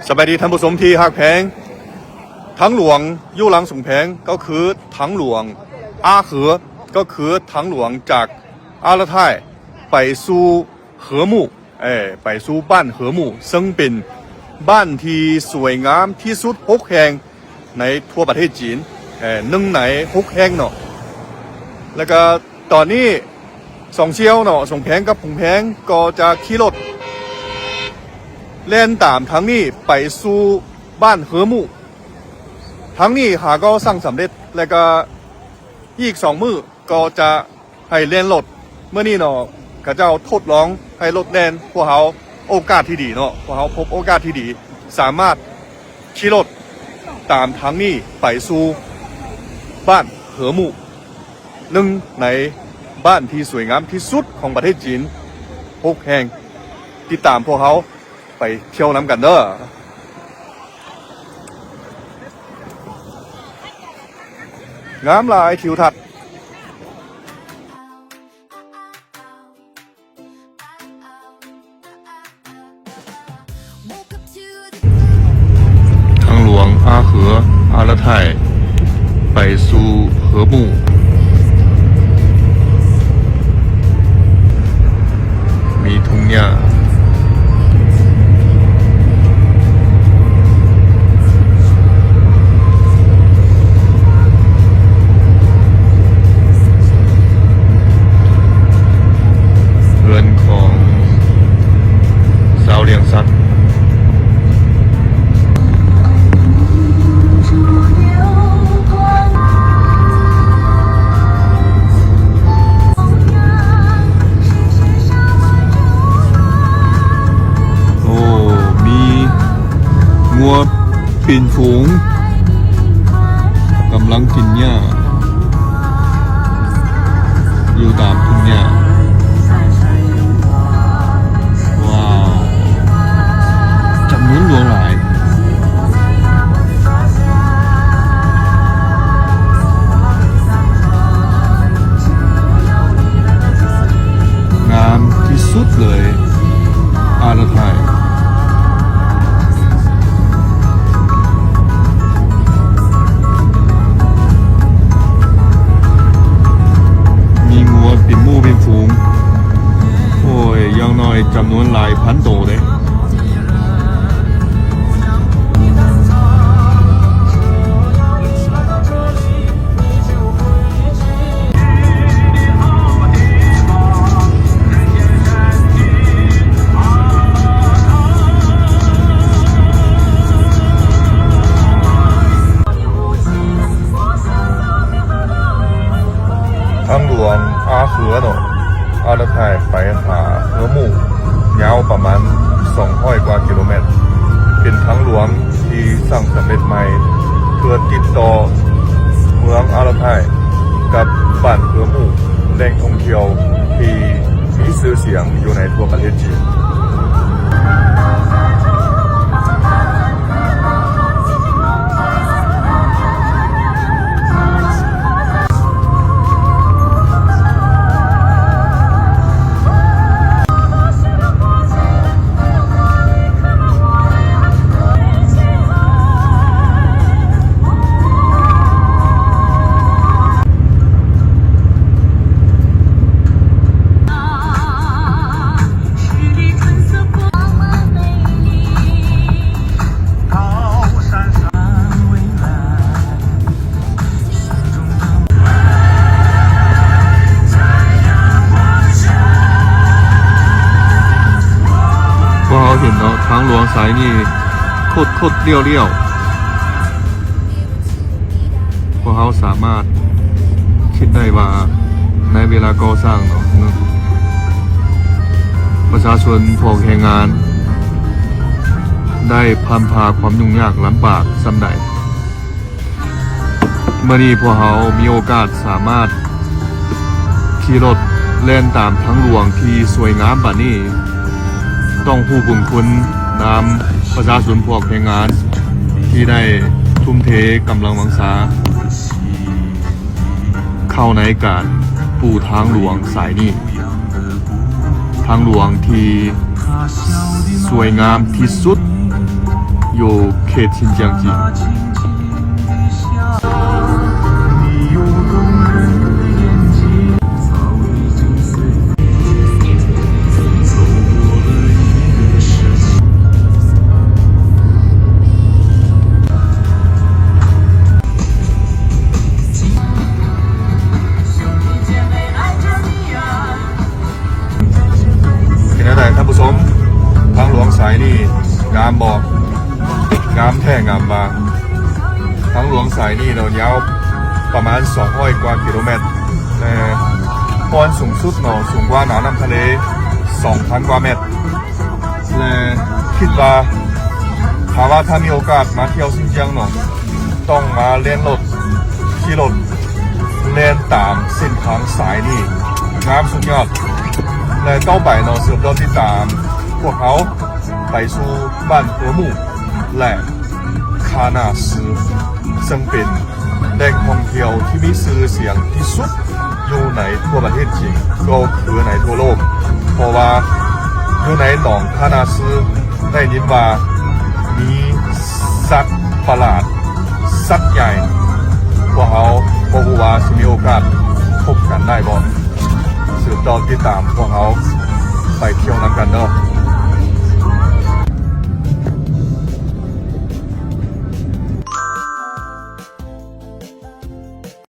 ສະບາຍດີທ່ານຜູ້ຊົມທີ່ຮັກແພງ, ທາງຫຼວງຢູ່ຫຼັງສົງແພງກໍຄືທາງຫຼວງອາເຂືອ ກໍຄືທາງຫຼວງຈາກອາລະທ້າຍໄປສູ່ເຫີໝູ່ ເອີ ໄປສູ່ບ້ານເຫີໝູ່ ເຊິ່ງເປັນບ້ານທີ່ສວຍງາມທີ່ສຸດຫົກແຫ່ງ ໃນທົ່ວປະເທດຈີນ ເອີ ໜຶ່ງໃນຫົກແຫ່ງເນາະ. ແລ້ວກໍຕອນນີ້ສອງສ່ຽວເນາະ ສົງແພງກັບຜົງແພງ ກໍຈະຂີ່ລົດແລ່ນຕາມທາງນີ້ໄປສູ່ບ້ານເຫີໝູ່. ທາງນີ້ຫາກໍສ້າງສຳເລັດ ແລ້ວກໍອີກສອງມື້ ກໍຈະໃຫ້ແລ່ນລົດ. ມື້ນີ້ເນາະ ເຂົາເຈົ້າທົດລອງໃຫ້ລົດແລ່ນ, ພວກເຮົາໂອກາດທີ່ດີເນາະ, ພວກເຮົາພົບໂອກາດທີ່ດີ ສາມາດຂີ່ລົດຕາມທາງນີ້ໄປສູ່ບ້ານເຫີໝູ່, ໜຶ່ງໃນບ້ານທີ່ສວຍງາມທີ່ສຸດຂອງປະເທດຈີນ ຫົກແຫ່ງ. ຕິດຕາມພວກເຮົາ ໄປທ່ຽວນຳກັນເດີ. ງາມຫຼາຍທິວທັດ. ທາງຫຼວງອາເຂືອ ອາລະໄທ ໄປສູ່ເຫີໝູ່ ມີທົ່ງຫຍ້າ ເຮືອນຂອງຊາວລ້ຽງສັດ. ໂອ້ ມີງົວປິ່ນຝູງ ກຳລັງກິນຫຍ້າ ຢູ່ຕາມທົ່ງຫຍ້າ. ວ້າວ ຈຳນວນຫຼວງຫຼາຍ. ງາມທີ່ສຸດເລີຍ ອາລະໄທ. ມີງົວເປັນໝູ່ເປັນຝູງ. ໂອ້ຍ ຢ່າງໜ້ອຍຈຳນວນຫຼາຍພັນໂຕເດ້. ທາງຫຼວງອາເຂືອເນາະ ອາລະໄທໄປຫາເຫີໝູ່ ຍາວປະມານສອງຮ້ອຍກວ່າກິໂລແມັດ. ເປັນທາງຫຼວງທີ່ສ້າງສຳເລັດໃໝ່ ເພື່ອຕິດຕໍ່ເມືອງອາລະໄທກັບບ້ານເຫີໝູ່ ແຫຼ່ງທ່ອງທ່ຽວທີ່ມີຊື່ສຽງຢູ່ໃນທົ່ວປະເທດຈີນ. ພວກເຮົາເຫັນເນາະ ທາງຫຼວງສາຍນີ້ຄົດໆລ້ຽວໆ. ພວກເຮົາສາມາດຄິດໄດ້ວ່າໃນເວລາກໍ່ສ້າງເນາະ ປະຊາຊົນພວກແຮງງານໄດ້ຜ່ານຜ່າຄວາມຫຍຸ້ງຍາກລຳບາກສ່ຳໃດ. ມື້ນີ້ພວກເຮົາມີໂອກາດສາມາດຂີ່ລົດແລ່ນຕາມທາງຫຼວງທີ່ສວຍງາມບາດນີ້. ຕ້ອງຮູ້ບຸນຄຸນນຳປະຊາຊົນພວກແຮງງານທີ່ໄດ້ທຸ່ມເທກຳລັງວັງຊາ ເຂົ້າໃນການປູທາງຫຼວງສາຍນີ້, ທາງຫຼວງທີ່ສວຍງາມທີ່ສຸດ有可以听讲解。 ເປັນຈັ່ງໃດທ່ານຜູ້ຊົມ ທາງຫຼວງສາຍນີ້ງາມບໍ່? ງາມແທ້ງາມວ່າ. ທາງຫຼວງສາຍນີ້ເນາະ ຍາວປະມານສອງຮ້ອຍກວ່າກິໂລແມັດ ແລະ ບ່ອນສູງສຸດເນາະ ສູງກວ່າໜາວນ້ຳທະເລສອງພັນກວ່າແມັດ ແລະ ຄິດວ່າ ຖ້າວ່າທ່ານມີໂອກາດມາທ່ຽວຊິນຈຽງເນາະ ຕ້ອງມາແລ່ນລົດ ຂີ່ລົດ ແລ່ນຕາມເສັ້ນທາງສາຍນີ້ ງາມສຸດຍອດ. ແລະ ຕໍ່ໄປເນາະ ເຊີບດອດຕິດຕາມພວກເຮົາໄປສູ່ບ້ານເອີໝູ ແລະ ຄານາຊື ເຊິ່ງເປັນແຫຼ່ງທ່ອງທ່ຽວທີ່ມີຊື່ສຽງທີ່ສຸດຢູ່ໃນທົ່ວປະເທດຈີນ ກໍຄືໃນທົ່ວໂລກ. ເພາະວ່າຢູ່ໃນໜອງຄານາຊື ໄດ້ຍິນວ່າມີສັດປະຫຼາດ ສັດໃຫຍ່ ພວກເຮົາບໍ່ຮູ້ວ່າຊິມີໂອກາດພົບກັນໄດ້ບໍ່. ສືບຕໍ່ຕິດຕາມພວກເຮົາໄປທ່ຽວນຳກັນເດີ.